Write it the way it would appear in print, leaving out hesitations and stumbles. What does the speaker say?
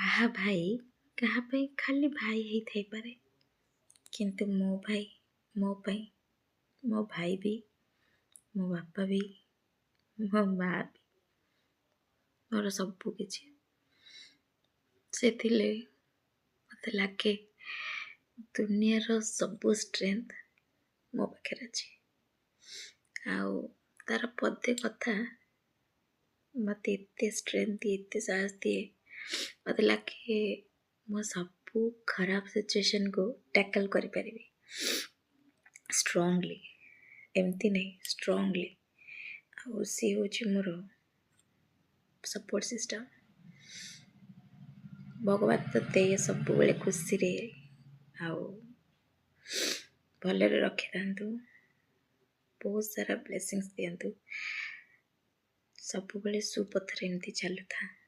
କାହା ଭାଇ କାହା ପାଇଁ ଖାଲି ଭାଇ ହେଇଥାଇପାରେ, କିନ୍ତୁ ମୋ ଭାଇ ମୋ ପାଇଁ ମୋ ଭାଇ ବି, ମୋ ବାପା ବି, ମୋ ମା ବି, ମୋର ସବୁ କିଛି। ସେ ଥିଲେ ମୋତେ ଲାଗେ ଦୁନିଆର ସବୁ ଷ୍ଟ୍ରେନ୍ଥ ମୋ ପାଖରେ ଅଛି। ଆଉ ତାର ପଦେ କଥା ମୋତେ ଏତେ ଷ୍ଟ୍ରେନ୍ଥ ଦିଏ, ଏତେ ସାହସ ଦିଏ, ମୋତେ ଲାଗେ ମୁଁ ସବୁ ଖରାପ ସିଚୁଏସନ୍କୁ ଟ୍ୟାକଲ୍ କରିପାରିବି ଷ୍ଟ୍ରଙ୍ଗଲି। ଏମିତି ନାହିଁ, ଷ୍ଟ୍ରଙ୍ଗଲି। ଆଉ ସିଏ ହେଉଛି ମୋର ସପୋର୍ଟ ସିଷ୍ଟମ୍। ଭଗବାନ ତୋତେ ସବୁବେଳେ ଖୁସିରେ ଆଉ ଭଲରେ ରଖିଥାନ୍ତୁ, ବହୁତ ସାରା ବ୍ଲେସିଂସ୍ ଦିଅନ୍ତୁ, ସବୁବେଳେ ସୁପଥରେ ଏମିତି ଚାଲୁଥା।